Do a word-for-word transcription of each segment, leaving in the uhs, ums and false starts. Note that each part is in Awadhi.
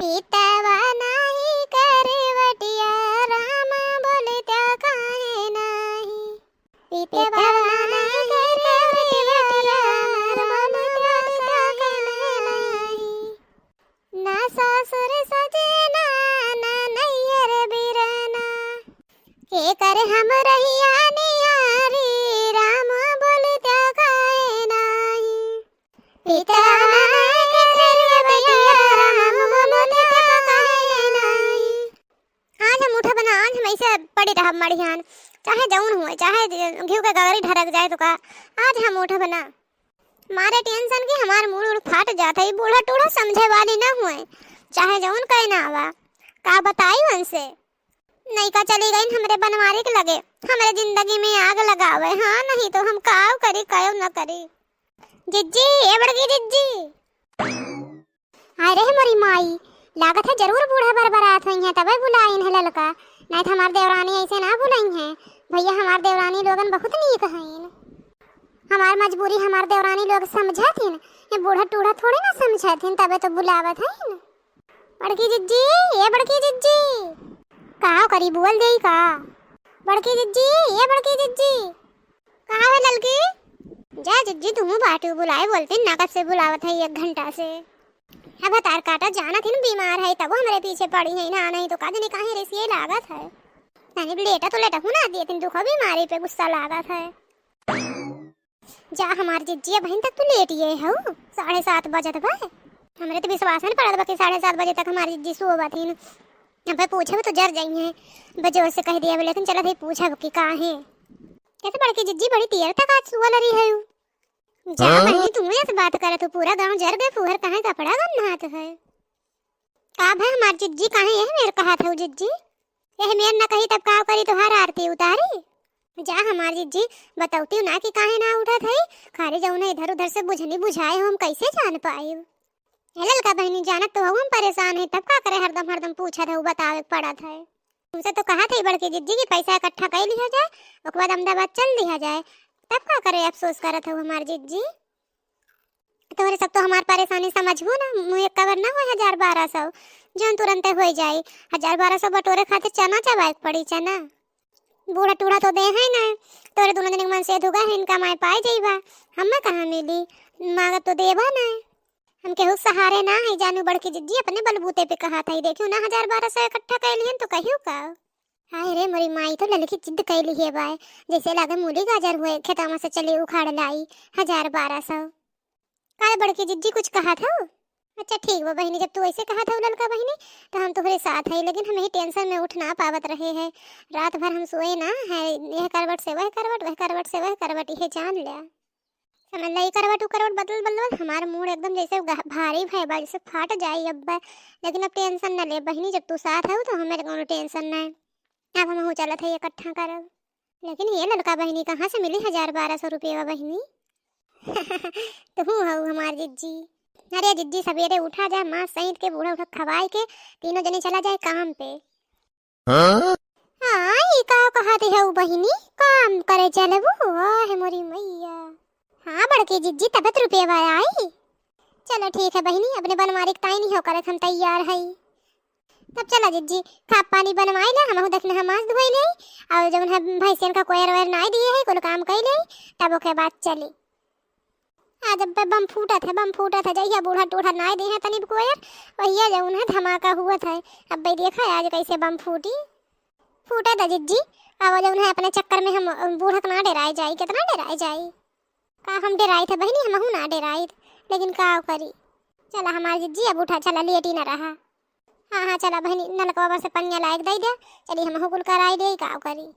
पितवा नाही करवटिया राम बोलत्या काहे नाही। पितवा नाही करवटिया राम बोलत्या काहे नाही। ना सासुर सजना ना नैहर बिरना, के कर हम रहिया निहारी राम बोलत्या काहे नाही। पिता माय के करवटिया राम बोलत्या काहे नाही। आज हम उठब ना, आज हम ऐसे पड़ी रहब मड़िहान, चाहे जौन होए, चाहे घिउ के गगरी ढरक जाए तो का, आज हम उठब ना। मारे tension के हमार मूड़ उड़ फाट जात है, बूढ़ा टूढ़ा समझे वाली ना होए, चाहे जौन कहे ना आवा, का बताई उनसे। नैका चली गईन हमरे बनवारी के लगे, हमरे जिंदगी में आग लगावे, हाँ, नहीं तो हम काव करी, काव न करी। जिज्जी, ए बड़की जिज्जी। हाय रे मोरी माई, लागत है जरूर बूढ़ा बरबरात होइहैं, तबे बुलाइन है ललका, नहीं तो हमार देवरानी ऐसे ना बुलाइहैं। भैया, हमार देवरानी लोगन बहुत नीक हईन। हमार मजबूरी हमार देवरानी लोग समझत हिन, ये बूढ़ा टूढ़ा थोड़े ना समझत हिन, तबे तो बुलावत हईन। बड़की जिज्जी, ए बड़की जिज्जी। का करी, बोल देई का? बड़की जिज्जी, ए बड़की जिज्जी। का हवे ललकी? जा जिज्जी, तुहू बाटू, बुलाए बोलते ना, कब से बुलावत है एक घंटा से। अब भतार काटा जानत हिन बीमार है, तब हमरे पीछे पड़ी है ना, नहीं तो का जाने काहे रिसिये लागत है। तनी लेटा तो लेटहू ना दिए, तीन दुखो बीमारी पे गुस्सा लागत है। जा हमार जिज्जी, अबहिन तक तू लेटिए हऊ, साढ़े सात बजत बा। हमरे तो विश्वास न पड़त बा कि साढ़े सात बजे तक हमार जिज्जी सोवत हिन। अब पूछब तो जर जइहैं, बजोर से कह दिया, लेकिन चलत है पूछब कि काहे। कैसे बड़की जिज्जी बड़ी देर तक आज सुअल रही है? जा हाँ? बहिनी, तू ऐसे बात करत हो, पूरा गांव जर गए, फुहर कहाँ कपड़ा गंधात है। का भय हमार जिज्जी, काहे यह मेर कहत हऊ जिज्जी? यह मेर न कही तब का करी, तोहार आरती उतारी? जा हमार जिज्जी, बतौती ना कि काहे ना उठत है, खाली जौन है इधर उधर से बुझनी बुझाए हो, हम कैसे जान पाई? ए ललका बहिनी, जानत तो हऊ हम परेशान है, तब का करे हरदम हरदम पूछत हऊ, बतावे के पड़त है। तुमसे तो कहत है बड़की जिज्जी कि पैसा इकट्ठा कर लिया जाए, ओकर बाद अहमदाबाद चल दिया जाए, तब का करे अफसोस करत हऊ हमार जिज्जी? तोहरे सब तो हमार परेशानी समझबू ना, मुँह एक कवर ना हो हजार बारह सौ, जौन तुरंते हो जाई। हजार बारह सौ बटोरे खातिर चना चबाए के पड़ी, चना। बूढ़ा टूढ़ा तो दे है ना, तोहरे दोनों जने के मन से धुगा है, इनका माय पाए जाइबा, हमें कहाँ मिली? मांगत तो देबा ना। हम केहू सहारे ना है जानू बड़की जिज्जी, अपने बलबूते पे कहत है, देखियो ना हजार बारह सौ इकट्ठा कर लिहन तो कहियो का। हाय रे मोरी माई, तो ललकी जिद कैली है बाय, जैसे लागे मूली गाजर हुए खेतवा से चली उखाड़ लाई। हजार बारह सौ। काहे बड़की जिज्जी कुछ कहत हऊ? अच्छा ठीक बा बहिनी, जब तू ऐसे कहत हऊ ललका बहिनी, तो हम तोहरे साथ है, लेकिन हम यही tension में उठ ना पावत रहे हैं। रात भर हम सोए ना है, यह करवट से वह करवट, वह करवट से वह करवट, यह जान लिया। समझ ला, ई करवट, ऊ करवट, बदल, बदल, हमार मूड़ एकदम जैसे गह-, भारी भय बा, जैसे फाट जाई अब। लेकिन अब tension न ले बहिनी, जब तू साथ हऊ तो हमें कौनो tension ना है। अब हमहू चलत है इकट्ठा करब। लेकिन ये ललका बहिनी, कहाँ से मिली हजार बारह सौ रुपया बहिनी? तू हऊ हमार जिज्जी। अरे जिज्जी, सवेरे उठा जा, माँ सैंत के बूढ़ा उठा खवाए के तीनों जने चला जाए काम पे। हाँ? हाँ, ई का कहत हऊ बहिनी? काम करे चलबू? आहे मोरी मैया। हाँ बड़की जिज्जी, तबत रुपया आई। चलो ठीक है बहिनी, अपने बनवारी के ताई नहीं हो करत, हम तैयार हई। तब चला जिज्जी, खा पानी बनवाई ला, हमहू देखने हम मांस धोई ले, और जौन है भैंसियन का कोयर वोयर नाई दिए है, कुल काम कई ले, तब ओके बाद चली। आज अब्बे बम फूटत है, बम फूटत है, जहिया बूढ़ा टूढ़ा नाय दे हैं तनी कोयर, वहिया जौन है धमाका हुअत है। अब्बे देखा आज कैसे बम फूटी, फूटे द जिज्जी। अब जौन है अपने चक्कर में हम, अ, बूढ़ा के ना डेराए जाई, कितना डेराए जाई। का हम डेराई थे बहिनी, हमहू ना डेराई, लेकिन का करी। चला हमार जिज्जी, अब उठा, चला लेटी ना रहा। हाँ, हाँ, चला बहिनी, नलकवा पर से पनिया लायक दई दे। चली, हमहू कुल कराई देई, का करी।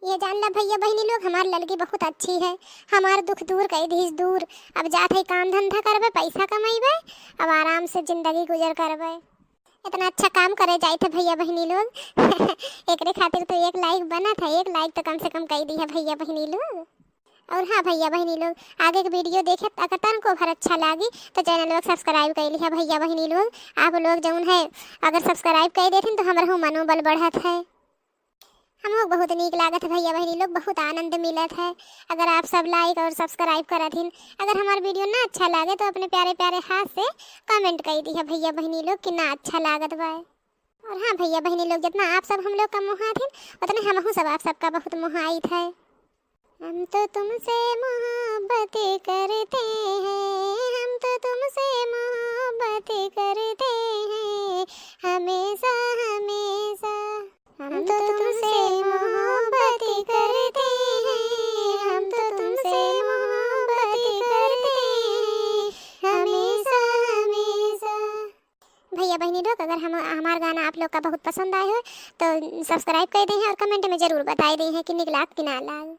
ये जान ला भैया बहिनी लोग, हमार ललकी बहुत अच्छी है, हमार दुख दूर कई दीस दूर। अब जात है काम धंधा करबे, पैसा कमैबे, अब आराम से जिंदगी गुजर करबे। इतना अच्छा काम करे जाइत है भैया बहिनी लोग। एकरे खातिर तो एक like बनत है, एक like तो कम से कम कई दी है भैया बहिनी लोग। और हाँ भैया बहिनी लोग, आगे के video देखे अगर तनको भर अच्छा लागी तो channel को subscribe कर लिया भैया बहिनी लोग। आप लोग जौन है अगर subscribe कर देथिन तो हमारा मनोबल बढ़त है। हमहू बहुत नीक लागत है भैया बहिनी लोग, बहुत आनंद मिलत है। अगर आप सब like और subscribe करत हिन, अगर हमार video ना अच्छा लागे तो अपने प्यारे प्यारे हाथ से comment कइ दिहा भैया बहिनी लोग कि ना अच्छा लागत बा। और हाँ भैया बहिनी लोग, जितना आप सब हम लोग का मोहात हिन, उतने हमहू सब आप सबका बहुत मोहाइत है। हम तो तुमसे मोहब्बत करते हैं, हम तो तुमसे मोहब्बत करते हैं, हमेशा हमेशा। हम तो तुमसे मोहब्बत करते हैं, हम तो तुमसे मोहब्बत करते हैं, हमेशा हमेशा। भैया बहिनी लोग, अगर हम, हमार गाना आप लोग का बहुत पसंद आए हो तो subscribe कइ देहे और comment में जरूर बताइ देहे कि निक लाग कि ना लाग।